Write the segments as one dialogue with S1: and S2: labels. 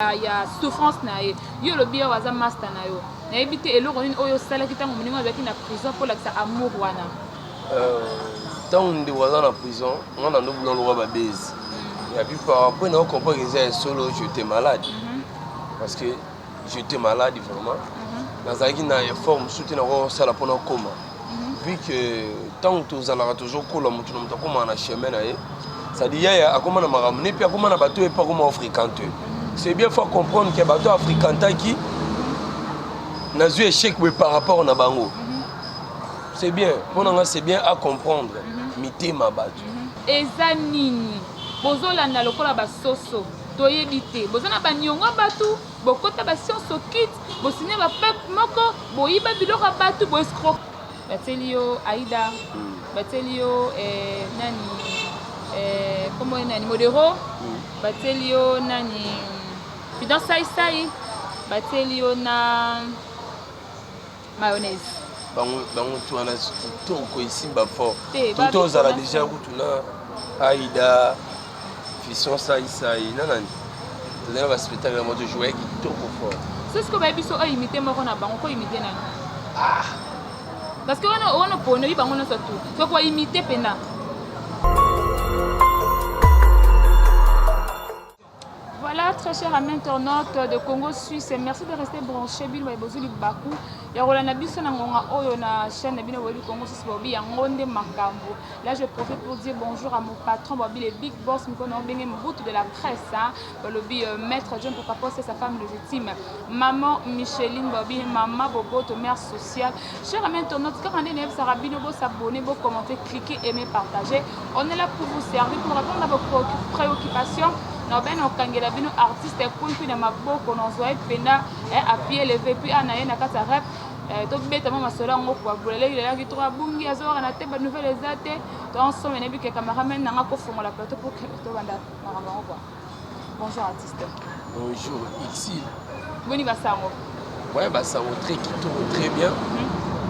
S1: Ya souffrance na ye. Yo olobi awa aza masta na yo, nayebi te eloko nini oyo osalaki ntango moninga azalaki na prison mpo olakisa amour wana.
S2: Ntango ndeko aza na prison, nga na ndobula loka babase ya puis par après na comprendre eza ya solo. J'étais malade parce que j'étais malade vraiment. Nazalaki na effort mosusu te nakosala mpona koma, vu que ntango tozalaka tozokola, motu na moto akomaka na chemin na ye. C'est-à-dire yaya akoma na makambo ne mpe akoma na bato oyo mpe akoma ofréquente. C'est bien, faut comprendre que bato afréquentaki, nazwi échec boye par rapport na bango. C'est bien mpo na nga, c'est bien à comprendre mitema bato.
S1: Eza nini bozolanda lokola basoso? Toyebi te, boza na baniongo ya bato, bokota bascience occulte, bosigne bapacte moko, boyiba biloko ya bato, boescroc. Batieli yo Aida, batieli yo nani, kombo ye nani, Modero, batieli yo nani, Fidan Saisai, batieli yo na mayonnaise.
S2: Bango bango tu wana kitoko, esimba fort.
S1: Te,
S2: toto ozala déjà kutu na Aida, Fiston Saisai na nani, tozali na baspectacle yango, tojoue kitoko fort.
S1: So sikoyo bayebi so oyo imite moko na bango, ko imite nani?
S2: Ah.
S1: Parce que wana wana oponi, oyi bango nyonso tu, soki oimite mpena. Voilà, très cher ami internaute de Congo Suisse, merci de rester branché. Bino baye libaku ya kolanda biso na ngonga oyo na chaîne na bino boyebi, Congo Suisse, bobi yango nde makambo. Là, je profite pour dire bonjour à mon patron, Bobi le big boss, mikono benge Mbutu de la presse, hein. Balobi maître John Papa c'est sa femme légitime. Maman Micheline Bobi, maman Boboto, mère sociale. Cher ami internaute, kaka nde nayebisaka bino, bo s'abonner, bo commenter, cliquer, aimer, partager. On est là pour vous servir, pour répondre à vos préoccupations. Na obene okangela bino artiste Kwikwi na maboko, nazwa ye mpenza à pied levé, puis ana ye na kati ya rep, tobeta mwa masolo yango kwa boleleki lelaki to abungi, azowaka na te, banouvelle eza te. To ensemble, nayebi ke cameraman nanga kofongola plateau pour tobanda makambo yango quoi. Bonjour artiste.
S2: Bonjour Ixil.
S1: Boni basango?
S2: Ouais, basango très kitoko, très bien.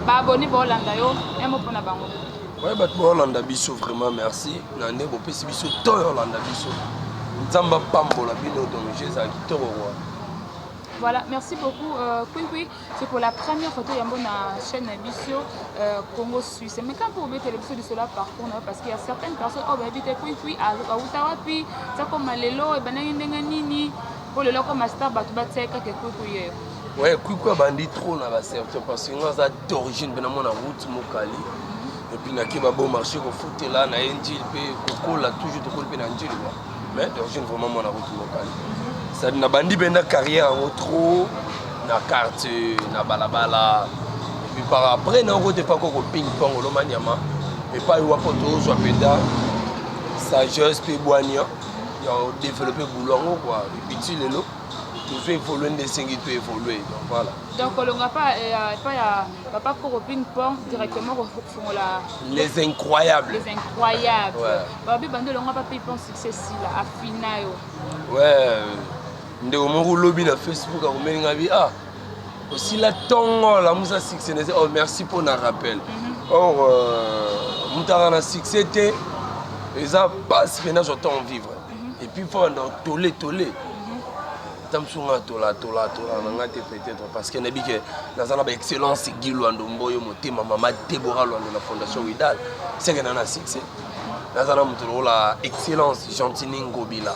S1: Baabonné baolanda yo, un mot mpona bango.
S2: Ouais, bato baolanda biso, vraiment merci na nde bopesi biso to olanda biso. Nzambe apambola bino, donc ezala kitoko quoi.
S1: Voilà, merci beaucoup. Oui, c'est pour la première photo yambo na chaîne na biso Congo Suisse. Mais quand pour obetela biso lisolo ya parcours na yo, parce qu'il y a certaines personnes oyo bayebi te Kwikwi auta wapi, tia koma lelo ebandaki ndenge nini, mpo lelo akoma star, bato batia ye kaka Kwikwi yeyo.
S2: Ouais, Kwikwi abandi trop na baserviteur, parce que nga aza d'origine mpe namona route Mokali et puis nake babo marché kofutela na ye Njili mpe kokola, toujours tokoli mpe na Njili quoi. Mais d'origine vraiment mwana route Mokali. C'est-à-dire nabandi mpenza carrière yango trop na quartier, na balabala, et puis par après nakote pa koko ping pong oloma nyama epai wapo tozwa mpenza sagesse mpe bwania ya développer boulot yango quoi. Et puis ti lelo tozo évolue nde esengi to évolue, donc voilà.
S1: Donc olonga pa epai ya papa Koko Ping Pong directement kofongola?
S2: Les Incroyables.
S1: Les Incroyables.
S2: Ouais.
S1: Babi bando olonga pa Ping Pong, succès sila afina yo.
S2: Ouais, ndeko moko olobi na Facebook, akomeli nga bi: "Ah, osila ntongo lamusa succès." Nase: "Oh, merci mpo na rappel." Or moto aka na succès te, eza mpasi mpe nazwa temps vivre et puis mpo banda tole tole ata mosu nga tola tola tola na nga te, peut-être parce que nayebi ke naza na baexcellence Guy Lwando Mboyo motema, mama Debora Lwando na Fondation Widal, seke na na succès. Naza na moto lokola excellence Gentini Ngobila,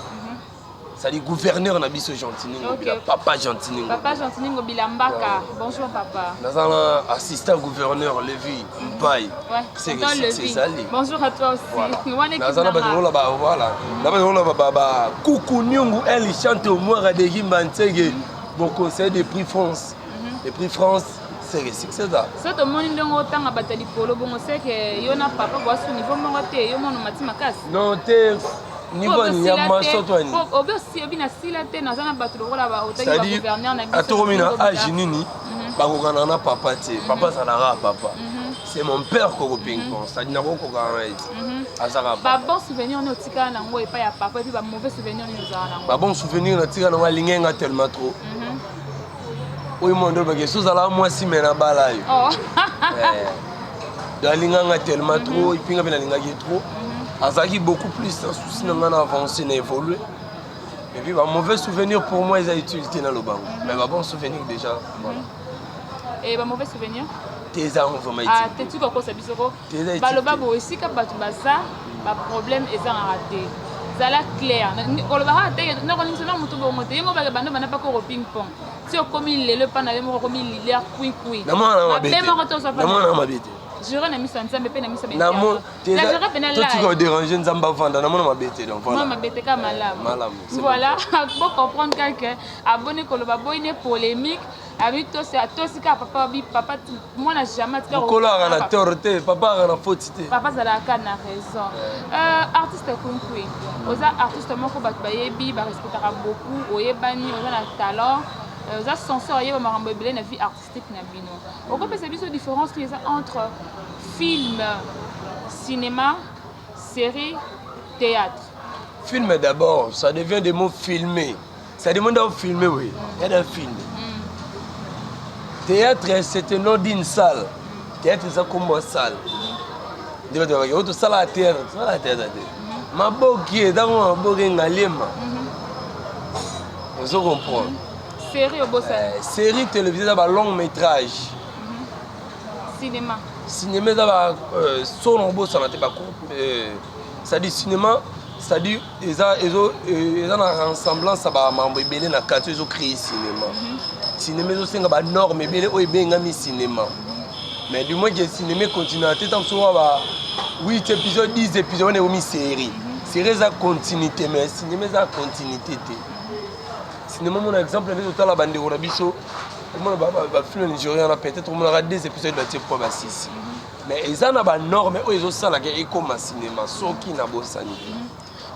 S2: c'est-à-dire gouverneur na biso Gentini Ngobila. Papa Gentini Ngobila.
S1: Papa Gentini Ngobila Mbaka, bonjour papa.
S2: Naza na assistant gouverneur Levi Mpai.
S1: Ouais, tonton Levi. Bonjour à toi aussi.
S2: Wana naza na bato lokola ba, voilà, na bato lokola ba Kuku Nyungu, elle chante au moira de Gimba Nsege, bon conseil de prix France, de prix France, c'est succès ça.
S1: So tomoni ndenge otanga bato ya likolo bongo, seke yo na papa bwasu niveau moko te, yo mwana mati makasi.
S2: Non te, niveau ni ya maso to ani.
S1: Obi osi obi na sila te, naza na bato lokola otangi bagouverneur na biso.
S2: Atokomi na age nini, bakokana na papa te. Papa azalaka papa, c'est mon père Koko Ping Pong, c'est-à-dire nakokokana na ye te, azalaka.
S1: Babon souvenir nini otikala nango epai ya papa, et puis bamauvais souvenir nini ozala nango?
S2: Babon souvenir natika nango, alingi nga tellement trop. Oyo mondo olobaki so ozalaka mwasi me na bala yo. Donc alinganga tellement trop et puis nga mpe nalingaki ye trop. Azalaki beaucoup plus na souci na nga na avance, na évolue. Et puis ba mauvais souvenir pour moi eza utile te naloba yango, mais ba bon souvenir déjà, voilà.
S1: Et ba mauvais souvenir?
S2: Te, eza yango vraiment.
S1: Ah, te, tika kokosa biso ko. Baloba boye, esika bato baza, baproblème ezangaka te. Zala clair, kolobaka te nakolingisa na motu bongo te. Yengo banda banda pakoro ping pong ti okomi lelo epa na yo moko, okomi leader kwikwi.
S2: Mabe moko tozwa mabe te.
S1: Jure na miso ya Nzambe mpe na miso.
S2: Totika odéranger Nzambe, avanda, namona mabe te, donc
S1: voilà. Mabe te, ka malamu.
S2: Malamu.
S1: Voilà, bocomprendre kaka aboni koloba boyine polémique abi tosi atosi kaka papa abi papa mwana jamais.
S2: Atika mokolo aka na tort te, papa aka na faute te.
S1: Papa azalaka na raison. Artiste Kwikwi, oza artiste moko bato bayebi, barespectaka beaucoup, oyebani, oza na talent, oza censeur, oyeba makambo ebele na vie artistique na bino. Okopesa biso différence nini eza entre film, cinéma, série, théâtre?
S2: Film d'abord, ça devient des mots filmés, ça demande à filmer, oui, il y a un film. Théâtre, c'est un nom d'une salle. Théâtre eza kombo ya salle nde bato babaki oyo tosalaka théâtre. Tosalaka théâtre te, maboki ezango maboki ngaliema, ozo comprendre?
S1: Série obosani.
S2: Série télévisée eza balong métrage.
S1: Cinéma?
S2: Cinéma eza ba sono obosana te, c'est-à-dire cinéma, c'est-à-dire eza na ressemblance ya bamambo ebele na kati oyo ezocréer cinéma. Cinéma ezosenga banorme ebele oyo ebengami cinéma, mais du moins que cinéma econtinue te. Ntango soki ba 8 épisode, 10 épisode, wana ekomi série. Série eza continuité, mais cinéma eza continuité te. Cinéma, mona exemple nde totala bandeko na biso, omona bafilm nigérien wana, peut-être omonaka deux épisodes, batie po basisi, mais eza na banorme oyo ezosalaka ekóma cinéma, soki nabosani te.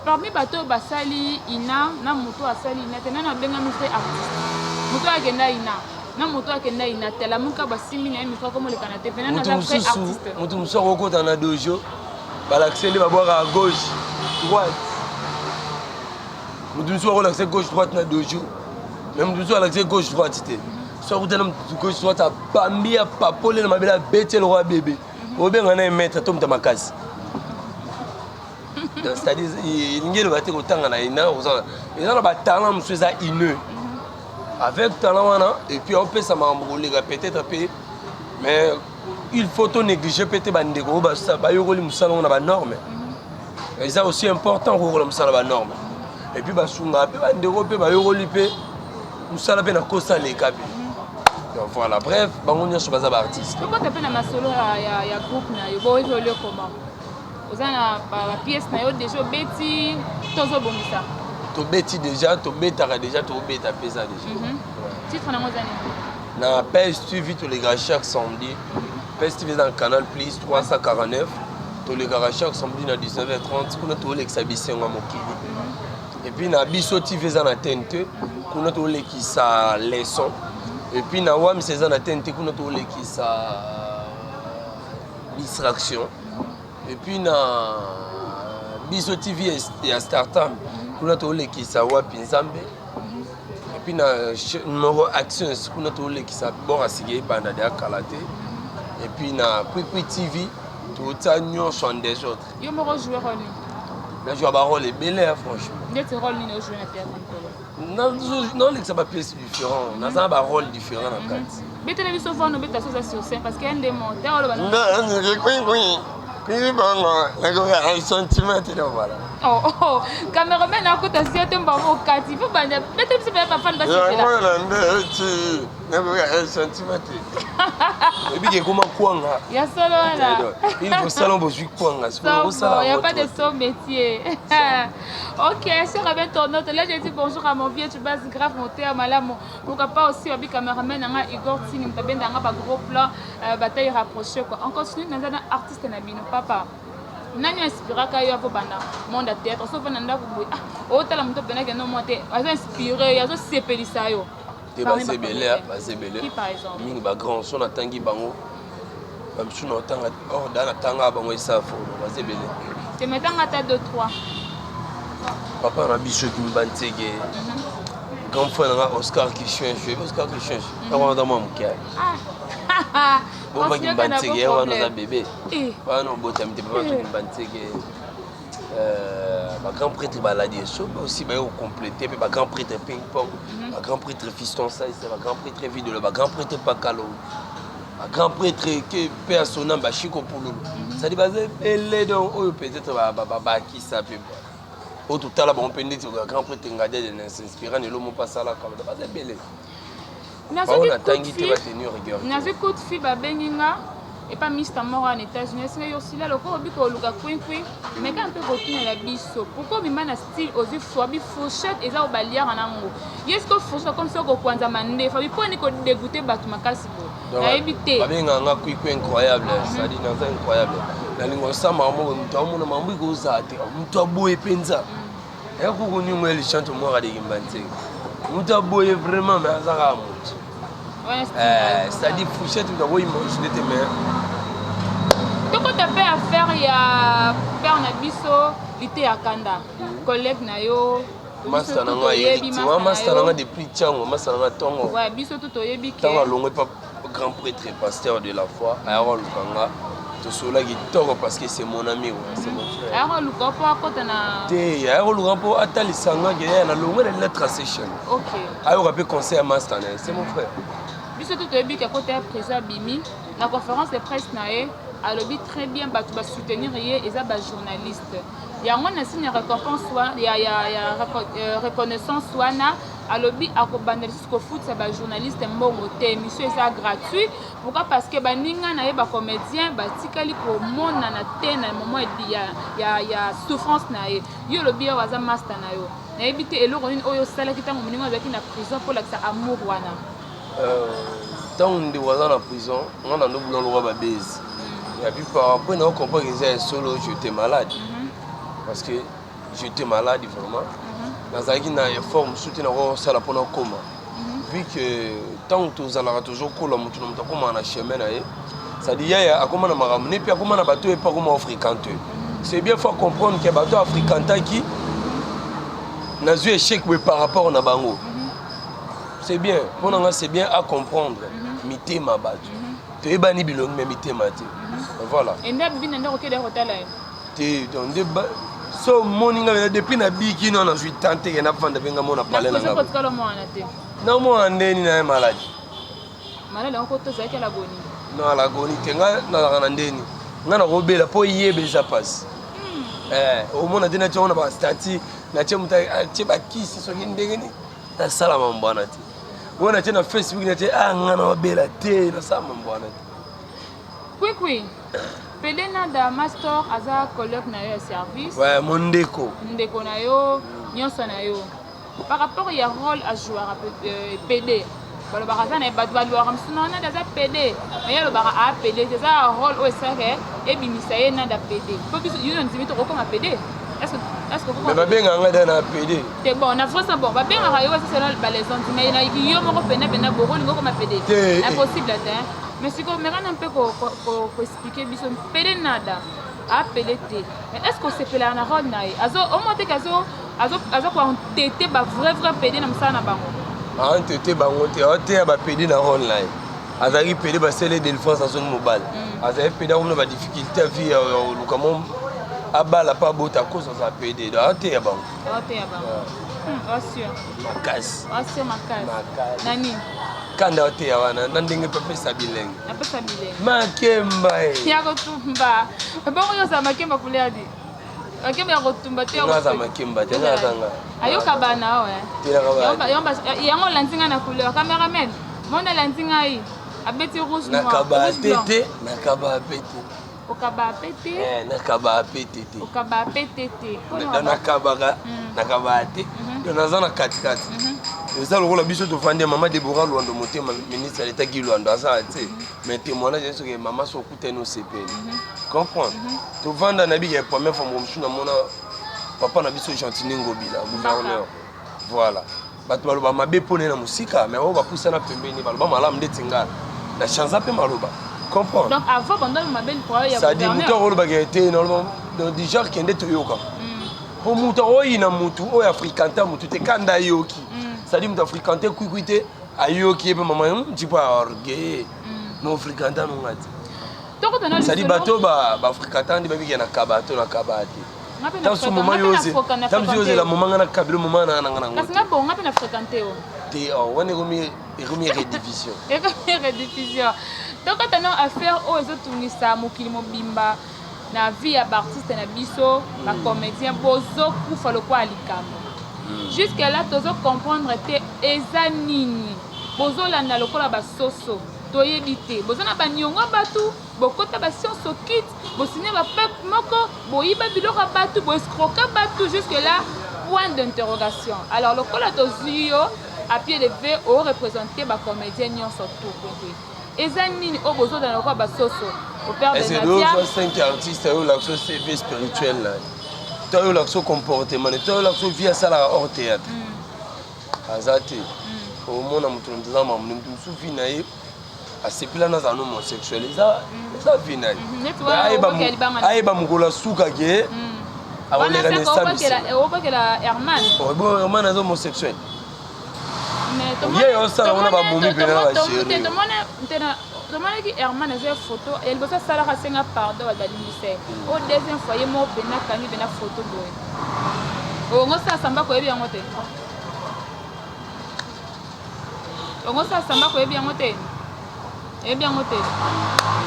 S1: Parmi bato oyo basali ina na moto asali ina te, nani abengami vrai artiste? Moto oyo akenda ina na moto oyo akenda ina te, alamuka, basimbi na ye micro, akomoleka te, mpe nani aza vrai artiste?
S2: Moto mosusu akokota na dojo, balakise nde babwaka gauche, droite. Moto mosusu akolakisa gauche, droite na dojo, mais moto mosusu alakise gauche, droite te. So akutana moto gauche, droite, abambi, apapole na mabele, abeti eloko ya bebe, obenga na ye maître to moto makasi. C'est-à-dire, elingi eloba te kotanga na ina eza na batalent mosusu eza inné. Avec talent wana, et puis aopesa makambo koleka peut-être mpe, mais il faut to négliger mpe te bandeko oyo bayokoli mosala ngo na banorme. Eza aussi important koyokola mosala banorme, et puis basungaka mpe bandeko mpe bayokoli mpe mosala mpe na kosa leka mpe. Donc voilà, bref, bango nyonso baza baartiste.
S1: Tokota mpe na masolo ya groupe na yo. Boévolue comment? Oza na bapièce na yo déjà obeti, tozobongisa?
S2: Tobeti déjà, tobetaka déjà, tobeta mpe eza déjà.
S1: Titre nango eza nini?
S2: Na PS TV tolekaka chaque samedi. PS TV eza na Canal Plus 349. Tolekaka chaque samedi na 19h30. Kuna tolekisa bisengo ya mokili. Et puis na Biso TV eza na TNT, kuna tolekisa leçon. Et puis na Wams eza na TNT, kuna tolekisa distraction. Et puis na Biso TV ya Startam, kuna tolekisa wapi Nzambe. Et puis na numéro Actions, kuna tolekisa bord asiki ebanda de akala te. Et puis na Kwikwi TV totia nyonso en désordre.
S1: Yo moko jouer rôle nini?
S2: Nazwa barole ebele, franchement.
S1: Ndeti rôle nini ojouer na théâtre mikolo?
S2: Naolekisa bapièce différent, naza na barole différent na kati.
S1: Betela biso vano, obeta so oza sur scène, parce que nde monte oloba.
S2: Sentiment te, donc voilà.
S1: Oh, cameraman akuta si yo te, mbamo okati fo banda beta biso mpe bafani basepela.
S2: Yango na ndeti nakoka sentiment te, oyebiki ekoma kwanga.
S1: Ya solo wana.
S2: Il faut salon bozwi kwanga.
S1: Il n'y a pas de son métier. Ok, cher ami internaute, là je dis bonjour à mon vieux, tu bases grave monté à malamu. Pourquoi pas aussi abi cameraman nanga Igor Tini mtabenda nga ba gros plan, bataille rapprochée quoi. On continue dans un artiste na bino papa. Nani inspiraka yo avo banda monde ya théâtre? So vanda ndako boye, ah, otala moto mpenaki no mwa te, azo inspiré yo, azosepelisa yo?
S2: Te, baza ebele, baza ebele.
S1: Qui par exemple?
S2: Mingi, bagrand so natangi bango, bamisusu na otanga or da natanga bango esa fo, baza ebele.
S1: Te, metanga ata 2 3.
S2: Papa na biso Kimba Nteke, grand frère nanga Oscar Kishenche. Oscar Kishenche yango wana mwa moke, bomba Kimba Nteke ye wana oza bébé wana, obotami te. Papa Kimba Nteke, Bagrand prêtre baladi esobe aussi baye kocomplete mpe bagrand prêtre ping pong, bagrand prêtre fiston saisa, bagrand prêtre vidolo, bagrand prêtre pakalo, bagrand prêtre ke mpe ya sonam, bashiko pululu. C'est-à-dire baza ebele. Donc oyo peut-être bakisa mpe oyo totala bango mpe ndeti grand prêtre Ngadiade na s'inspira na elomo mpe asalaka. Baza ebele bao natangi te, batenir rigueur.
S1: Nazwi coup de fil, babengi nga epa mista moko na États-Unis, esinga yo osila lokola obi koluka kwikwi, meka mpe kotunela biso pourquoi obima na style ozwi fobi fourchette eza oyo baliaka nango. Ye siko fourchette comme soki kokwanza mandefa bi mponi kodégoûter bato makasi boye, nayebi te.
S2: Babengaka nga Kwikwi Incroyable, c'est-à-dire naza incroyable. Nalinga osamba moko, moto amona mambo ekozala te, moto aboye mpenza eya kuku ningo elichante mwaka dekimba nzenge, moto aboye vraiment, mais aza kaka moto. C'est-à-dire fourchette moto akoimagine te, mais
S1: Tokota mpe affaire ya père na biso Lite ya Kanda, collègue na yo.
S2: Master na nga héritier wa master na nga depuis ntango, master na nga ntongo.
S1: Ouais, biso tu toyebi ke
S2: ntango alongwe pa grand prêtre, pasteur de la foi, ayaka oluka nga, tosololaki kitoko parce que c'est mon ami, ouais, c'est mon frère.
S1: Ayaka oluka mpo akota na
S2: Te, ayaka oluka mpo atalisa nga ke ya nalongwe, na lina trace chaîne. Ayoka mpe conseil ya master na ye, c'est mon frère.
S1: Biso tu toyebi ke akota ya prison, abimi na conférence de presse na ye, alobi très bien bato basoutenir ye eza bajournaliste. Yango na signe ya récompense ya reconnaissance wana, alobi akobanda lisusu kofutisa bajournaliste mbongo te, émission eza gratuit. Pourquoi? Parce que baninga na ye bacomédien batikali komonana te na moment ya souffrance na ye. Yo olobi awa aza master na yo, nayebi te eloko nini oyo osalaki ntango moninga azalaki na prison mpo olakisa amour wana.
S2: Ntango ndeko aza na prison, nga na ndobula lokwa babase ya puis par après na comprendre eza ya solo, j'étais malade, parce que j'étais malade vraiment. Nazalaki na effort mosusu te nakosala mpona koma, vu que ntango tozalaka tozokola, motu na moto akomaka na chemin na ye. C'est-à-dire yaya akóma na makambo ne mpe akóma na bato oyo mpe akóma ofréquente. C'est bien, faut comprendre ke bato afréquentaki, nazwi échec boye par rapport na bango. C'est bien mpo na nga, c'est bien à comprendre mitema bato toyebani bilongi me mitema te, voilà.
S1: Ende abibi na ndako, okende kotala ye?
S2: Te, donc nde so omoni nga mena depuis nabiki no, nazwi temps te ke navanda mpe nga mona pale na nga.
S1: Kotikala mwana te?
S2: Namona ndeni na ye maladi.
S1: Maladi yango koto ozalaki alagoni?
S2: Non, alagoni te. Nga nazalaka na ndeni, nga nakobela mpo yeba eza mpasi. Omona te natia ngo na bastati, natie moto atie bakisi soki ndenge nini, nasala mambo wana te. Oyo natie na Facebook, natie a nga na obela te, nasala mambo wana te.
S1: Kwikwi Pele Nada Master aza collègue na yo ya service.
S2: Ouais, mon ndeko.
S1: Ndeko na yo, nyonso na yo. Par rapport ya rôle ajouaka PD, balobaka aza na ye, bato balobaka mosusu na Nada aza PD, mais ye alobaka a PD te, eza rôle oyo esalaka ebimisa ye Nada PD. Mpo biso yo na ndimi tokokoma PD, est-ce que
S2: Mais babengaka ngai da na PD.
S1: Te, bon, na vrai bon, babengaka yo asasala balaison, mais na yo moko pena pena bokolinga okoma PD?
S2: Te.
S1: Impossible te. Mais sikoyo mekana mpe koexpliquer biso, PD Nada apele te, mais est ce que osepelaka na rôle na ye? Omo teke azo koentete bavrai vrai PD na mosala na bango.
S2: Aentete bango te, aoteya bapd na rôle na ye. Azalaki PD, basele délivrance, azongi mobali. Azali PD, akomi na badifficulté ya vie ya koluka mo abala mpe abota, cause azala PD, donc aoteya bango.
S1: Aoteya bango, osur?
S2: Makasi.
S1: Osur makasi.
S2: Makasi.
S1: Na nini?
S2: Kanda oteya wana na ndenge mpe apesa bilenge.
S1: Apesa bilenge.
S2: Makemba e.
S1: Ya kotumba bongo, yo ozala makemba couleur di makemba ya kotumba te?
S2: Nga aza makemba te, nga aza nga.
S1: Ayoka bana oyo. Yango olandi ngai na couleur, cameraman mona alandi ngai, abeti rouge.
S2: Nakaba te te, nakaba pe te.
S1: Okaba pe te?
S2: Nakaba pe te te.
S1: Okaba pe te te?
S2: Nakabaka, nakabaka te, donc naza na katikati. Eza lokola biso tovandi, mama Debora Lwando Motema, ministre ya leta Gi Lwando aza te, mais témoignage soki mama so okutani osepeli comprendre. Tovanda na bika ya première fois mosusu namona papa na biso Gentini Ngobila, gouverneur, voilà. Bato baloba mabe mpo na mosika, mais oyo bapusana pembeni baloba malamu. Ndeti nga na chanza mpe maloba, comprendre.
S1: Donc avant banda mabe
S2: ya C'est-à-dire moto akolobaka te du genre kende toyoka, mpo moto akoyina motu oyo afréquente motu te, kanda ayoki. C'est-à-dire moto afréquente kwikwi te, ayoki ye mpe mama tipo ya orgueil no fréquente nonga te. C'est-à-dire bato bafréquente nde babiki na kaba to na kaba te. Ntango moma yo ntango ozela moma nga na kabilo moma na nanga nango
S1: kasi nga bongo nga mpe na fréquente yo
S2: te. Oh, wana ekomi rediffusion.
S1: Ekomi rediffusion. Tokota na affaire oyo ezotungisa mokili mobimba na vie ya baartiste na biso, bacomédien. Bozokufa lokola likambo. Jusque là tozo comprendre te eza nini. Bozolanda lokola basoso, toyebi te. Boza na baniongo ya bato, bokota bascience occulte, bosigne bapacte moko, boyiba biloko ya bato, boescroka bato. Jusque là, point d'interrogation. Alors lokola tozwi yo à pied levé, oreprésente bacomédien nyonso tout kwekwe, eza nini oyo bozolanda lokola basoso au père de Nadia?
S2: Ozwa 5 artiste oyo olakisa CV spirituel na ye to oyo olakisa comportement ne to oyo olakisa vie asalaka hors théâtre, aza te. Omona moto na moto aza mamuni. Moto mosusu, vie na ye, asepela nazala no homosexuel, eza vie na ye.
S1: Neti wana obokela libanga na-
S2: Ayeba mokolo asuka ke akoleka na esambisi.
S1: Obokela Herman.
S2: Herman aza homosexuel.
S1: Mais
S2: Ye osala wana bamomi pena na bachéri.
S1: Tomonaki Herman azwa photo ya liboso, asalaka, asenga pardon, bato balimbisa ye. Oyo deuxième fois, ye moko pena akangi pena photo boye. Ongo sala samba koyebi yango te, ongo sala samba koyebi yango te, oyebi yango te.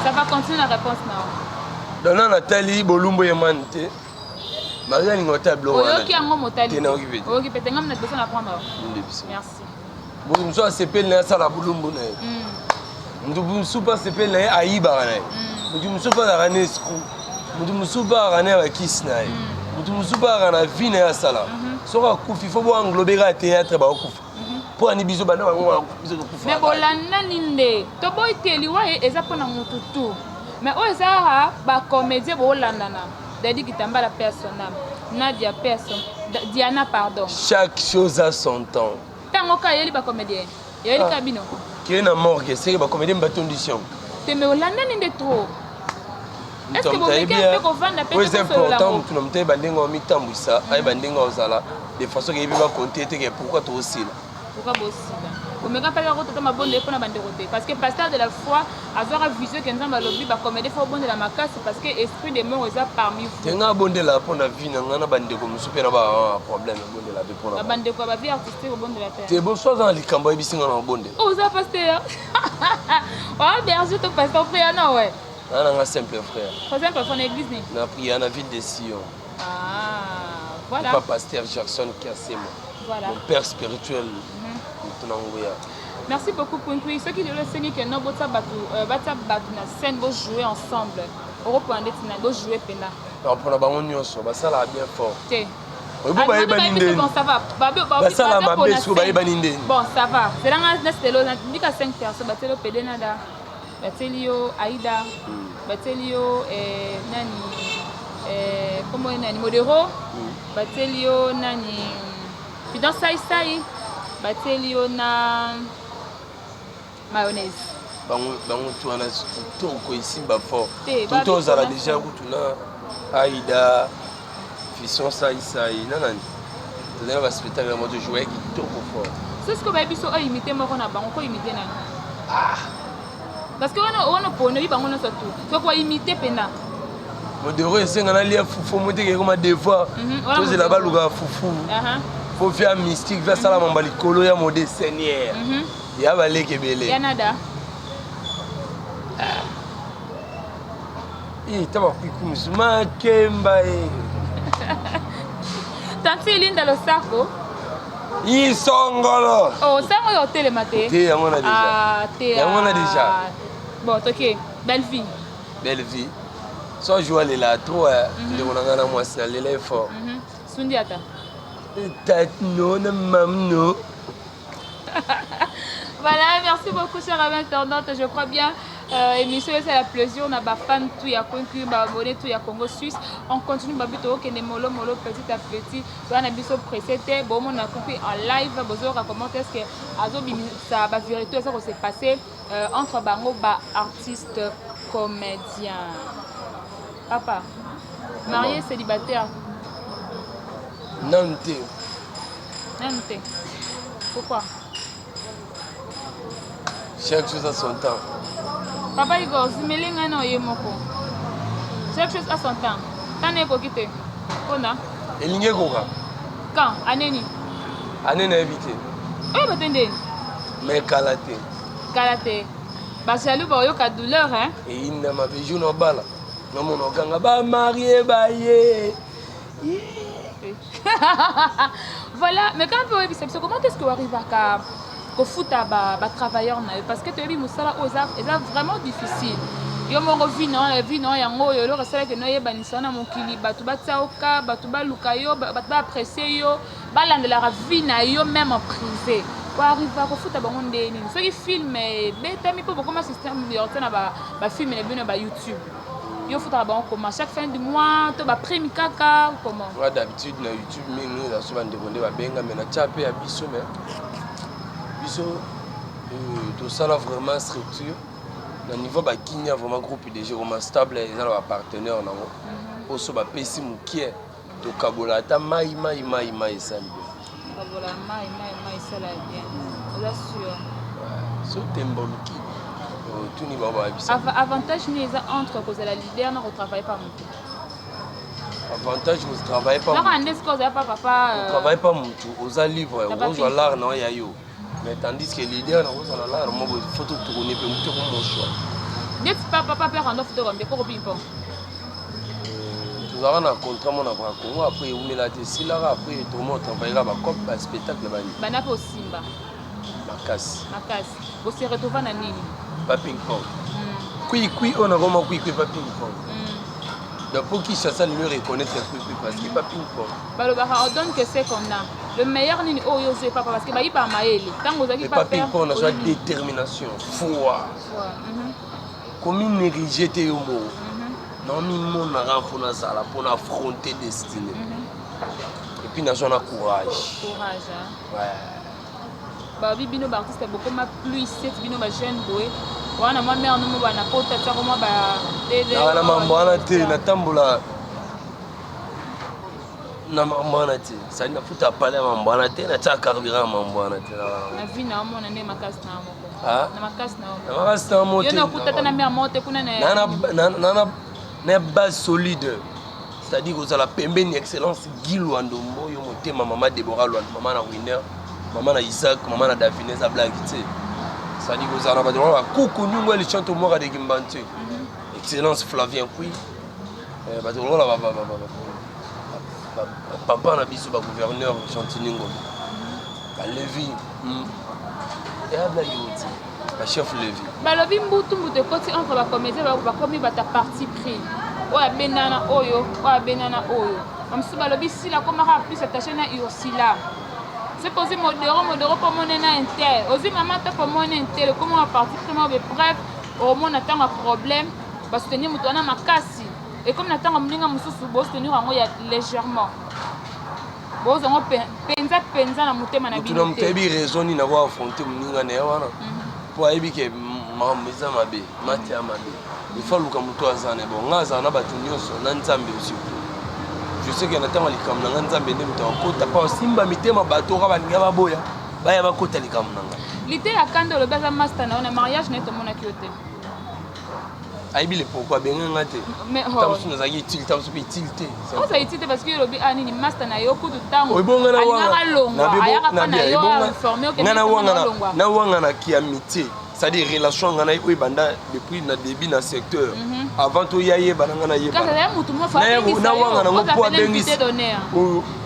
S1: Ça va, continuer na réponse na yo.
S2: Dona natali bolumbu Herman te. Marie alinga ota biloko wana.
S1: Oyoki yango motali?
S2: Te, nayoki pe te.
S1: Oyoki pe te. Ngam na liboso na prendre.
S2: Ndebisi.
S1: Merci.
S2: Moto mosusu asepeli na ye asala bolumbu na ye, moto mosusu mpe asepeli na ye ayibaka na ye, moto mosusu mpe azalaka na escroc, moto mosusu mpe azalaka na bakisi na ye, moto mosusu mpe azalaka na vie na ye asala. Soki akufi, fo boenglobe kaka théâtre bakokufa mpo ani biso banda bango biso tokufa.
S1: Mais bolandani nde toboyi te. Liwa ye eza mpona motu tu, mais oyo eza kaka bacomédien bolandana. Dadi Kitambala, paix à son âme. Nadia, paix à son, Diana, pardon.
S2: Chaque chose a son temps.
S1: Ntango ka eyeli bacomédien, eyeli ka bino.
S2: Keye na morgue, seke bacomédien batondisi yango.
S1: Te, mais olandani nde trop. Est ce que bomeki mpe kovanda mpe?
S2: Oyo eza important. Motu na moto ayeba ndenge amitambwisa, ayeba ndenge ozala de façon keyebi bakonte te ke pourquoi tozosila.
S1: Pourquoi bosila? Omeka mpe kaka kotata mabondeli mpona bandeko te, parce que pasteur de la foi azwaka vision ke Nzambe alobi bacomédien fo obondela makasi parce que esprit de mort eza parmi vous.
S2: Te, nga abondela mpona vie na nga na bandeko mosusu mpe na baproblème, abondela mpe mpona
S1: bandeko ya bavie artistique, obondela te?
S2: Te, boso aza na likambo ayebisi nga na obondela.
S1: Oza pasteur oa berger to pasteur mpe yana we?
S2: Nga na nga simple frère.
S1: Simple frère na église nini?
S2: Na prière na ville de Sion.
S1: Ah, voilà.
S2: Papa pasteur Jackson Kiasema.
S1: Voilà.
S2: Mon père spirituel, moto na nguya.
S1: Merci beaucoup, Kwinkwi. Soki lelo esengi ke no botia bato, batia bato na scène, bojouer ensemble, okopona ndeti na bojouer mpena?
S2: Mpona bango nyonso basalaka bien fort.
S1: Te.
S2: Oyo bayebani ndeni.
S1: Bon, ça va.
S2: Basala mabe, sikoyo bayebani ndeni.
S1: Bon, ça va. Zelanga nasitelo bika 5 personnes. Batieli yo Pede Nada, batieli yo Aida, batieli yo nani, kombo ye nani, Modero, batieli yo nani, Fidan Saisai, batieli yo na Mayonnaise.
S2: Bango tu wana kitoko, esimba fort.
S1: Te.
S2: Toto ozala déjà kutu na Aida, Fisson Saisai na nani, tozali na baspectacle yango, tojoue kitoko fort.
S1: So sikoyo bayebi so oimite moko na bango, koimite nani? Parce que wana oponi, oyi bango nyonso tu, soki oimite mpena.
S2: Modero esenga nalia fufu moteke ekoma devoir. Tozela baluka fufu po via mystique via sala mamba likolo ya mode seigneur ya baleki ebele.
S1: Ya Nada?
S2: Ta bakwiku mosusu makemba ye.
S1: Tanti Linda, losako.
S2: Isongolo.
S1: Oh, sango oyo otelema te.
S2: Te, yango wana déjà.
S1: Ah, te.
S2: Yango wana déjà.
S1: Bon, toke Belle Vie.
S2: Belle Vie so joue alela trop, ndeko na ngai na mwasi nalela ye fort.
S1: Sundi ata.
S2: Tatno na mamno.
S1: Voilà, merci beaucoup, chers amis internautes. Je crois bien, émission, c'est la plaisir. On a ba fan tout ya conquis, ba abonné tout ya Congo Suisse. On continue ba bito okende molo molo, petit à petit. Wana biso pressé te. Bon, on a compris en live. Bozo comment est-ce que azo bimisa ba vérité ça s'est passé entre bango ba artiste comédien. Papa, marié, célibataire?
S2: Nanu te.
S1: Nanu te. Pourquoi?
S2: Chaque chose a son temps.
S1: Papa Igor, zumeli ngai na oye moko. Chaque chose a son temps. Tana ekoki te. Mpona
S2: Elingi ekoka.
S1: Quand aneni?
S2: Ane nayebi te.
S1: Oyeba te ndeni?
S2: Mais kala te.
S1: Kala te. Bajaloux baoyoka douleur, hein?
S2: Eyinda mabe jour na bala. Namona okanga ba marié baye.
S1: Voilà, mais quand mpe oyebisa biso comment est-ce que oarrivaka kofuta batravailleur na yo, parce que toyebi mosala oyo eza vraiment difficile. Yo moko vie na vie na yango oyo eloko esalaki noyebanisa na mokili, bato batia yo ka, bato baluka yo, bato baapprécie yo, balandelaka vie na yo même en privé. Oarriva kofuta bango nde nini? Soki film ebetami, mpo bokoma système ya kotia na bafilm na bino ya baYouTube, yo futaka bango comment? Chaque fin du mois to baprime kaka, comment?
S2: Nga d'habitude na YouTube mingi eza so bandeko nde babenga, mais natia mpe ya biso. Mais biso tosala vraiment structure na niveau bakinia, vraiment groupe DG koma stable, eza na bapartenaire nango mpo so bapesi mokie, tokabola ata mai mai mai mai, esali bien.
S1: Kabola mai mai mai, esala bien, oza sûr?
S2: So temba oluki otuni bango, bayebisa.
S1: Avantage nini eza entre kozala leader na kotravaille pa motu?
S2: Avantage kotravaille pa
S1: Kaka nde sikoyo ozala pa papa.
S2: Kotravaille pa motu, oza libre, okozwa l'art na yo ya yo, mais tandis que leader nakozala l'art mo boye, faut totourne mpe motu ekomo choix.
S1: Neti papa mpe rando futo combien koko ping-pong?
S2: Tozalaka na contrat mo na Bra Congo, après eumela te, esilaka. Après tomo otravailleka bacope, baspectacle, bani.
S1: Banda mpe osimba.
S2: Makasi.
S1: Makasi. Bose retrouva na nini?
S2: Pa ping pong, kwikwi oyo nakoma kwikwi pa ping pong. Donc po Kinshasa lelo reconnaître kwikwi parce que pa ping pong.
S1: Balobaka on donne que ce qu'on a. Le meilleur nini oyo ozwi papa? Parce que bayibaka mayele ntango ozalaki.
S2: Pa ping pong nazwa détermination, foi, komi néglige te yo moko. Naomimonaka mpo nazala mpona affronter destinée et puis nazwa na courage.
S1: Courage.
S2: Ouais.
S1: Babi bino baartiste bokoma plus seti, bino bajeune boye wana, mwa mare nomo bana pota tiako mwa ba.
S2: Naka na mambo wana te, natambola na mambo wana te. Sali nafuta pale ya mambo wana te, natia carburant ya mambo wana te.
S1: Na vie na omona nde makasi na moko.
S2: Ah?
S1: Na makasi na
S2: Na makasi na mo
S1: yo
S2: te.
S1: Nakuta ta na mare moko te kuna.
S2: Na base solide, c'est-à-dire kozala pembeni excellence Guy Lwando Mboyo motema, mama Débora Lwando, mama na Winner, mama na Isaac, mama na Davine, eza blague te. C'est-à-dire kozala na bato wana, bakuku nyungu ya lichanto mwaka de Kimbantu, excellence Flavien Kui, bato lokola papa na biso bagouverneur Gentini Ngombe, balevi eya blague oti, bachef Levi.
S1: Balobi mbutu mbutu ekoti entre bacomédien, bakomi bata parti pris, oyo abendana oyo, oyo abendana oyo. Bamosusu balobi Sila akomaka plus attaché na Ursila. Soki ozwi modero modero mpo omone na inter, ozwi mama to mpo omone inter, ekoma parti pris moko. Bref, omona ntango ya problème basoutenir moto wana makasi, ekomi na ntango moninga mosusu bosoutenir yango ya légèrement, bozwa yango mpenza mpenza na motema na
S2: Motu na
S1: bino
S2: moto
S1: te.
S2: Ayebi raison nini ako affronte moninga na ye wana, mpo ayebi ke makambo eza mabe, mate ya mabe, il faut aluka moto aza na bon. Nga azala na bato nyonso na Nzambe. Surtout je sais ke na ntango ya likambo na nga, Nzambe nde moto akota mpo asimba mitema bato oka balinga baboya baya bakota likambo na nga.
S1: Lite ya kanda, olobi aza master na yo, na mariage na ye tomonaki yo te.
S2: Ayebi le pourquoi abenga nga te.
S1: Mais
S2: ntango mosusu nazalaki utile, ntango mosusu mpe utile te.
S1: Oza utile te parce que olobi a nini, master na yo kutu ntango
S2: Ebonga na
S1: alingaka longwa, ayaka mpa na yo informe.
S2: Nga nawanganaki amitié, c'est-à-dire relation nga na ye oyo ebanda depuis na début na secteur, avant toya yebana, nga
S1: Kasi azali mutu moko
S2: nawanga nango mpo abengisi
S1: invité d'honneur.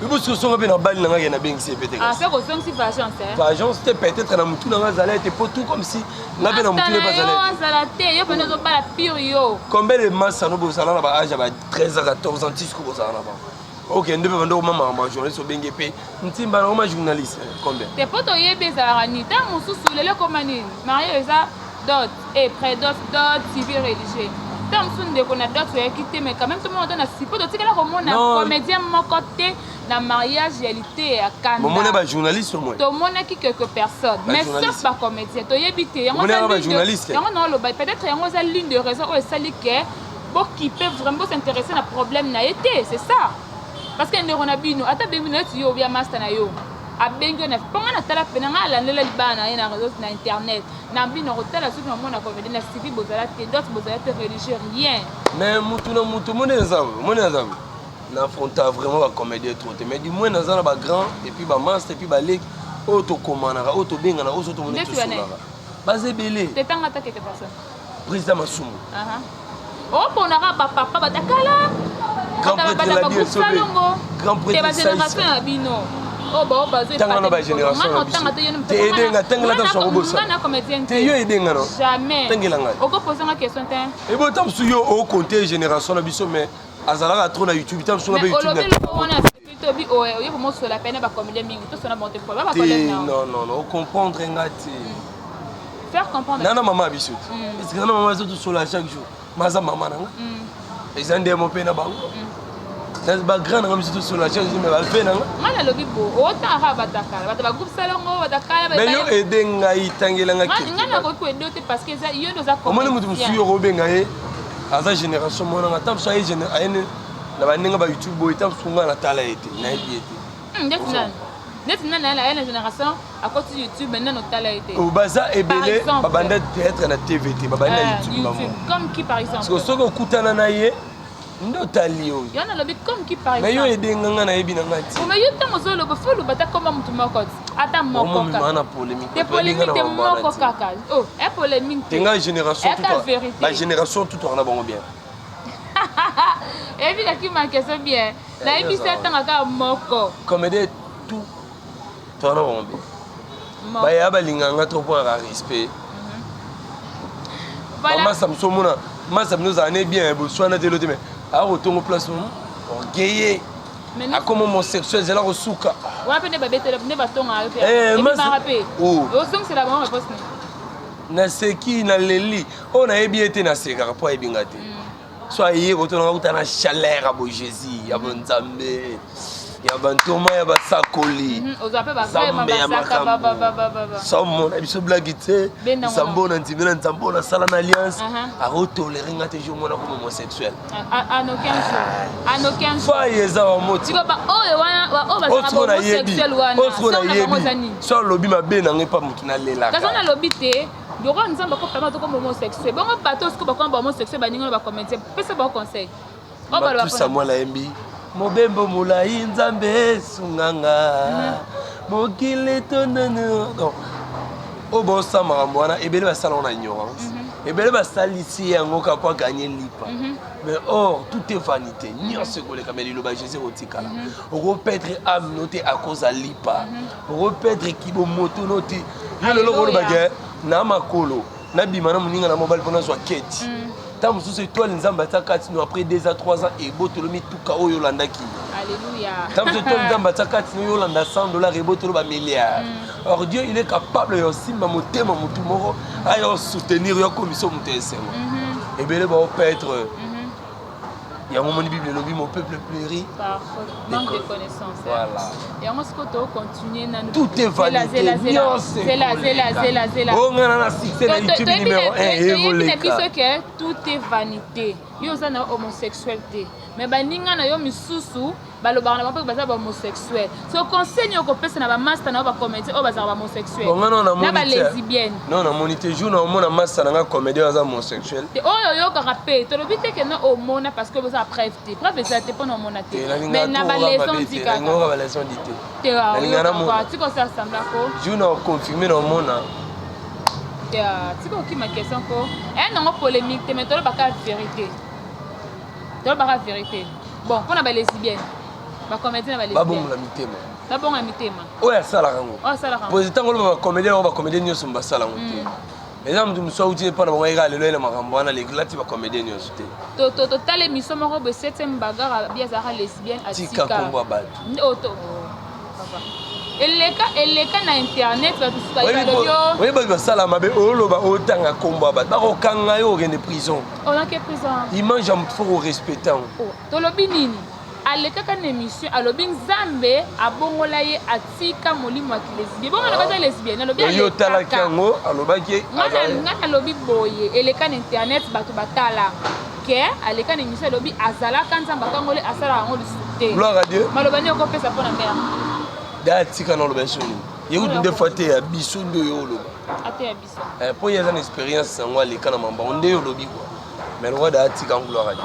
S2: Ebosi kosonga mpe na bali na nga ke nabengisi ye pe te.
S1: Ah, se kozongisi vengeance, eh?
S2: Vengeance te, peut-être na mutu na nga azala ete po tout comme si nga mpe na mutu ne
S1: Master na
S2: bazala
S1: yo
S2: ete.
S1: Azala te, yo mpena ozobala pire yo.
S2: Combien de masano bozala na baage ya ba 13 à 14 ans tisiko bozala na bango, okende mpe bando okoma makambo ya journaliste, obenge mpe ntimba na okoma journaliste combien?
S1: Te, mpo toyebi ezalaka nini, ntango mosusu lelo ekoma nini, mariage eza dot et pré-dot, dot civil, religieux. Ntango mosusu ndeko na dot oyaki te, mais quand même tomona to na sipo totikala komona
S2: Non.
S1: comédien moko te na mariage ya lite ya
S2: Momona
S1: kanda.
S2: Bajournaliste au moins.
S1: Tomonaki quelques personnes, mais sauf
S2: Bajournaliste.
S1: bacomédien toyebi te yango.
S2: Omonaka
S1: Eza l'une de-
S2: bajournaliste?
S1: Yango naoloba, peut-être yango eza l'une de raison oyo esali ke bokipe vraiment, bos'intéresse na problème na ye te. C'est ça, parce que ndeko na bino ata abengi bino neti yo obia master na yo, abengi yo na mpo nga natala pena, nga alandela libala na ye na réseau, na internet na bino kotala soki namona comédien na civil bozala te, dot bozala te, religieux rien.
S2: Mais mutu na mutu, omoni eza, omoni eza. Na affronta vraiment ba comédien trop te, mais du moins naza na ba grand et puis ba master et puis baleki oyo tokomanaka, oyo tobengana, oyo so tomoni tosolaka, baza ebele.
S1: Tetanga ata quelques personnes.
S2: Président Masumu.
S1: Oponaka bapapa batakala.
S2: Grand prêtre la Dieu sauvé, grand prêtre.
S1: Ba génération ya bino oyo bao bazo
S2: Tanga na ba génération na biso te, edenga tangela ta soko bosa
S1: na comédien
S2: te, yo edenga no.
S1: Jamais.
S2: Tangela ngai.
S1: Okopose nga question te.
S2: Ebota mosusu yo okonte génération na biso, mais azalaka trop na YouTube ta mosusu nga mpe YouTube.
S1: Olobi eloko wana tobi oye komosola pene bacomédien mingi tosona bon te po ba
S2: bacollègue. Non, non, non, ocomprendre nga te.
S1: Faire comprendre.
S2: Nana mama biso te, est-ce que nana mama biso tosola chaque jour? Maza mama na nga eza ndemo mpe na bango bagrand nanga biso tosola chaque jour, mais bafe nanga.
S1: Nga nalobi bo otangaka batakala, bato bagroupe salongo batakala.
S2: Mais yo aide ngai, tangelanga.
S1: Nga nakoki koaider te parce que eza yo nde oza.
S2: Omoni moto mosusu yo kobenga ye aza génération monanga, ta mosusu aye na bandenge ba YouTube boye, ta mosusu nga natala ye te, nayebi ye te.
S1: Ndeti nani? Neti nani aye na génération akoti YouTube, mais nani otala ye te?
S2: Baza ebele, babanda théâtre na TV te, babandi na YouTube bango.
S1: Comme qui, par exemple?
S2: Parce que soki okutana na ye nde otali oyo.
S1: Yo nalobi comme qui, par
S2: exemple? Mais yo edenga nga, nayebi na nga ti.
S1: Mais yo ntango ozoloba, fo oloba ata komba motu moko ti, ata moko.
S2: Kaka na polémique.
S1: Te, polémique te, moko kaka. Oh, e polémique.
S2: Te, nga génération
S1: tout, vérité.
S2: Ba génération tout wana bango bien.
S1: Eyebi kaki makeso bien, nayebi se atanga kaka moko.
S2: Comédien tout towana bango bien, baya balinganga trop mpo na respect. Bamasa mosu omona masa bino ozala ne bien, boswana te, elo te, mais akotongo place orgueilleux, akoma homosexuel, ezala kosuka.
S1: Wana mpe nde babetela, nde batongaka yo mpe ebimaka mpe ozongisela bango réponse.
S2: Naseki, naleli oyo nayebi ye te, nasekaka mpo ayebi nga te. So aye kotonanga kuta na chaleur ya bo Jésus, ya bonzambe, ya bantoma, ya basakoli, Nzambe ya makambo. Somona biso blague te, Nzambe oyo na ndimi, na Nzambe oyo nasala na alliance, akotolérer nga te jour mona koma homosexuel. Fai eza wamoti nayebi so alobi mabe na ngai mpa motu, nalelaka.
S1: Nalobi te lokola Nzambe akopama tokoma homosexuel bongo, bato siko bakoma ba homosexuel, baninga na bacomédien, pesa bao conseil.
S2: Oyo Samuel ayembi mobembo molai, Nzambe esunganga mokili tonene. Donc oyo bosala makambo wana, ebele basala ngo na ignorance, ebele basalisi yango kaka po aganye lipa. Mais or tout est vanité, nyonso ekoleka, mais liloba Jésus ekotikala. Okoperdre âme no te à cause ya lipa, okoperdre kibomoto no te. Yo lelo kolobake na makolo nabima na moninga na mobali mpo nazwa keti, ntango mosusu étoile Nzambe atia kati no, après 2 ans, 3 ans, ebotolo mituka oyo olandaki. Ntango mosusu étoile Nzambe atia kati no, oyo olanda 100 dollar, ebotolo bamilliard. Or Dieu, il est capable ya osimba motema motu moko, aya osoutenir yo, akomisa moto ya esengo. Ebele baoperdre yango. Moni Bible elobi: "Mon peuple périt
S1: par manque de connaissance."
S2: Voilà.
S1: Yango sikoyo tocontinue nanu.
S2: Tout est vanité, nyonso. Onga na succès na YouTube numéro 1.
S1: Toyebi na biso ke tout est vanité. Yo oza na homosexuel te, mais baninga na yo misusu balobaka na bango mpe baza bahomosexuel. So conseil nini okopesa na bamaster na yo bacomédien oyo bazalaka bahomosexuel na balesbienne?
S2: Non, namoni te. Jour na omona master na nga comédien aza homosexuel.
S1: Te, oyo oyokaka mpe tolobi te ke no omona, parce que boza preuve te, preuve eza te mpona omona te, mais na balaison di kaka.
S2: Balaison di te.
S1: Te, tika osala semblant ko.
S2: Jour na oconfirme na omona.
S1: Te, tika okima question ko eya nango polémique te, mais tolobaka vérité, tolobaka vérité. Bon, mpona balesbienne, bacomédien na balesbienne.
S2: Babongola mitema.
S1: Babongola mitema.
S2: Oyo asalaka yango.
S1: Oyo asalaka.
S2: Po ntango oloba bacomédien yango, bacomédien nyonso basala yango te. Eza moto mosusu auti mpo na bango ayeka lelo yena makambo wana, lati bacomédien nyonso te.
S1: Totala émission moko boye, septième bagarre, abi azalaka lesbienne.
S2: Atika kombo ya bato.
S1: Eleka, eleka na internet, bato mosusu bayebalobi.
S2: Oyebi bato basala mabe, oloba otanga kombo ya bato, bakokanga yo, okende prison.
S1: Onake prison.
S2: Image ya motu, faut korespecte yango.
S1: Tolobi nini? Alekaka na émission, alobi Nzambe abongola ye, atika molimo ya kilesbien. Bongo alobi aza lesbienne, alobi.
S2: Yo otalaki yango, alobaki?
S1: Nga nalobi boye: eleka na internet, bato batala ke aleka na émission, alobi azalaka, Nzambe akangoli, asalaka yango lisusu te.
S2: Gloire à Dieu.
S1: Maloba nini okopesa mpo na mare?
S2: Da atika na oloba soni, ye kutu nde fois te ya biso nde oyo oloba.
S1: Ate ya biso.
S2: Mpo ye aza na expérience yango, aleka na mambango nde yo olobi kua, mais lokwa da atika, gloire à Dieu.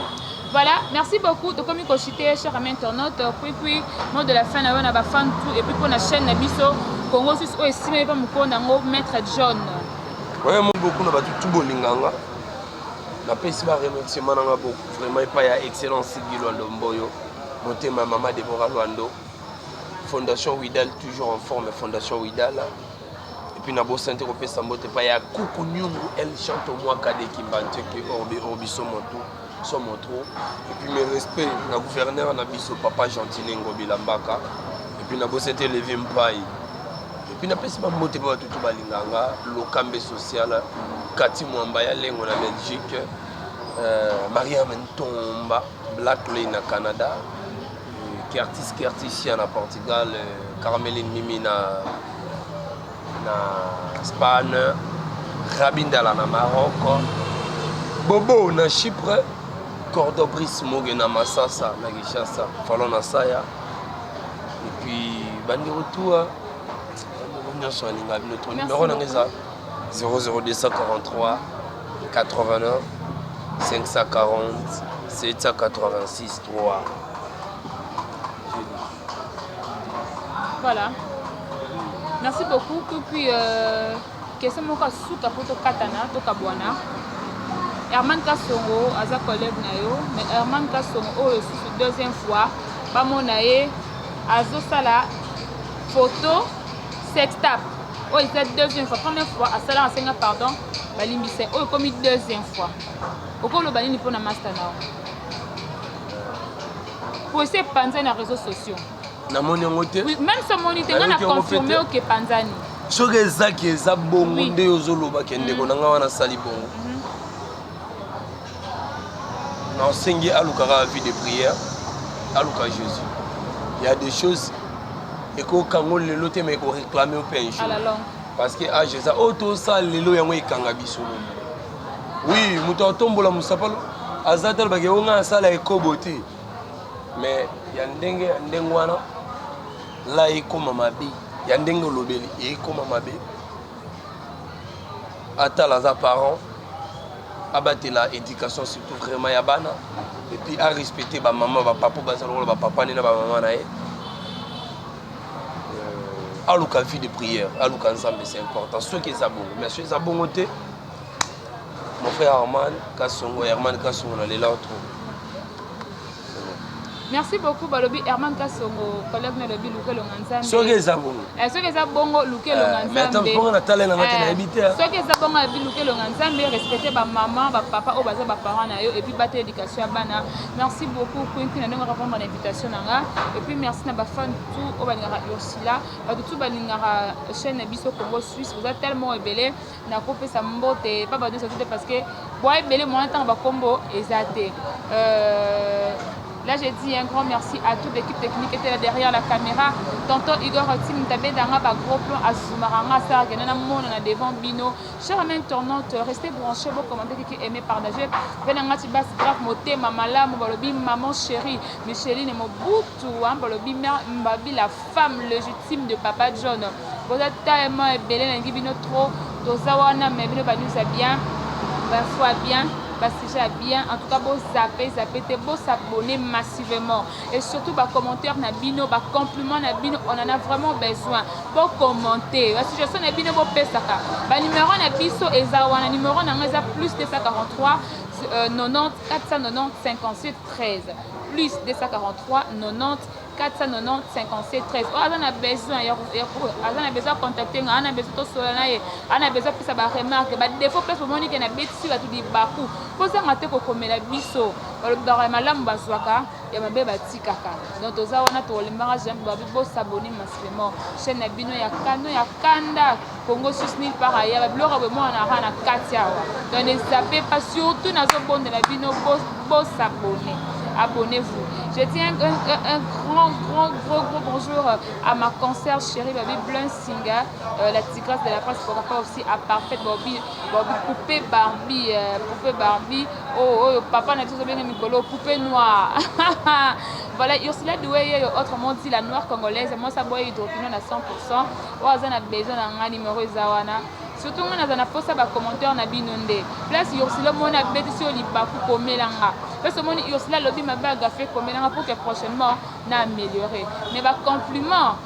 S1: Voilà, merci beaucoup. Tokomi kochite, cher ami internaute. Puis, puis, mot de la fin, na yo na ba fan tout. Et puis, pour la chaîne na biso, Congo Suisse, oyo esimami pa mokolo nango, Maître John.
S2: Ouais, moi beaucoup na bato tout bolinganga. Napesi ba remerciement nanga beaucoup vraiment epai ya excellence Guy Lwando Mboyo, motema mama Deborah Lwando, Fondation Widal toujours en forme, Fondation Widal. Et puis nabosani te kopesa mbote epai ya Kuku Nyungu El Chanto Mwaka de Kimbanteke Orbi Orbi Somoto Somotro. Et puis mes respects na gouverneur na biso papa Gentile Ngobila Mbaka. Et puis nabosani te Levi Mpai. Et puis napesi bambote mpe bato to balinganga Lokambe social Kati Mwamba ya Lengo na Belgique, Mariam Ntomba Black Lane na Canada, Kertis Kertisia na Portugal, Carmeline Mimi na Espagne, Rabindala na Maroc, Bobo na Chypre, Cordobris Moge na Masasa na Kinshasa, Falon na Saya. Et puis bandeko tuwa bandeko nyonso balinga bino to numéro nanga eza 00243 89 540 786 3.
S1: Voilà. Merci beaucoup. Et puis, question moko asuka po tokatana tokabwana. Herman Kasongo aza collègue na yo, mais Herman Kasongo oyo susu deuxième fois bamona ye azosala photo sextape. Oyo eza deuxième fois. Première fois asala asenga pardon, balimbisa. Oyo ekomi deuxième fois. Okoloba nini mpona master na yo? Po esi epanzani na réseaux sociaux.
S2: Namoni yango te.
S1: Oui, même so omoni te, nga na
S2: Nayoki yango mpe
S1: confirme
S2: te.
S1: oke epanzani.
S2: Soki ezaki eza bongo nde ozoloba ke ndeko na nga wana asali bongo, naosengi alukaka vie de prière, aluka Jésus. Il y a des choses ekokango lelo te, mais ekoréclame mpe un jour.
S1: À la longue.
S2: Parce que age eza oyo tosala lelo, yango ekanga biso lobi. Oui, moto atombola mosapalo aza te, alobaki oyo ngai asala ekobo te, mais ya ndenge ya ndenge wana la ekóma mabe, ya ndenge olobeli ekóma mabe. Atala aza parent, abatela éducation surtout vraiment ya bana, et puis arespecte bamama bapapa baza lokola bapapa nde na bamama na ye. Aluka vie de prière, aluka Nzambe, c'est important. Soki eza bongo, mais soki eza bongo te, mon frère Herman Kasongo, Herman Kasongo, na lela trop.
S1: Merci beaucoup. Balobi Herman Kasongo, collègue na lobi luka elonga Nzambe.
S2: Soki eza bongo.
S1: Soki eza bongo, luka elonga
S2: Mais attends,
S1: Nzambe.
S2: mponga natala nanga te, nayebi te.
S1: Soki eza bongo, abi luka elonga Nzambe, respecte bamama bapapa oyo baza baparent na yo, et puis bata éducation ya bana. Merci beaucoup Kwinki na ndenge répondre na invitation na nga. Et puis merci na bafan tout oyo balingaka Ursula, bato tout balingaka chaîne na biso Congo Suisse. Boza tellement ebele, nakopesa mbote pa bato nyonso te parce que boa ebele mwana ntango bakombo eza te. Là, j'ai dit un grand merci à toute l'équipe technique qui était là derrière la caméra. Tonton Igor Tim Tabendanga, ba gros plan à Zumaranga, ça, na mona na devant bino. Chers amis internautes, restez branchés, vous commentez, qui aimez, partagez. Venanga Tibas grave motema malamu, balobi maman chérie, Micheline Mobutu, hein, balobi mère Mbabi, la femme légitime de papa John. Vous êtes tellement ebele, nangi bino trop, toza wana, mais bino ba nous a bien, ba foi bien, basujet bien. En tout cas, bozape zape te, bosabonner massivement et surtout bacommentaire na bino, bacompliment na bino, on en a vraiment besoin. Bocommenter basuggestion na bino, bopesaka banuméro na biso eza wana. Numéro na ngo eza plus 243 90 490 57 13, plus 243 90 490 57 13. Oyo aza na besoin, aza na besoin contacte nga, aza na besoin tosola na ye, aza na besoin apesa baremarque, badéfaut, place bomoni ke nabetisi bato libaku, kozanga te kokomela biso. Balobaka ya malamu bazwaka, ya mabe batikaka. Donc toza wana, tolembaka jamais. Babi bosabonner massivement chaîne na bino ya kano ya kanda Congo Suisse nulle part aya babiloko boye mwana na kati awa. Donc ne zappez pas, surtout nazobondela bino, bosabonner, abonnez-vous. Je tiens un grand, grand, gros, gros bonjour à ma concert chérie Babi Blunsinga, la tigresse de la presse, pourquoi pas aussi à Parfaite Bobby, Bobby Poupée Barbie, Poupée Barbie, oh, papa na biso bien mikolo, Poupée Noire. Voilà, Ursula Doué, autrement dit la noire congolaise, moi ça boit hydroquinone à 100%. Oyo aza na besoin na nga, numéro eza wana. Surtout nga naza na posa ba commentaire na bino nde. Place Ursula omoni abetisi yo libaku komela nga. Place omoni Ursula alobi mabe a gaffe komela nga pour que prochainement na améliorer. Mais ba compliments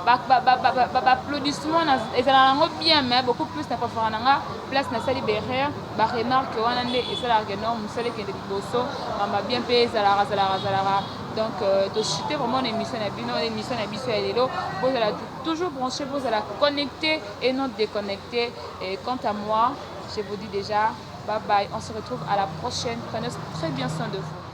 S1: ba ba ba ba ba ba applaudissements ezalaka nango bien mais beaucoup plus na préférera na nga place nasali ba erreur ba remarque wana nde esalaka que non mosala ekende liboso mama bien mpe ezalaka zalaka zalaka donc euh, tochute vraiment na émission na bino émission na biso ya lelo bozala toujours branché bozala connecté et non déconnecté et quant à moi je vous dis déjà bye bye on se retrouve à la prochaine prenez très bien soin de vous.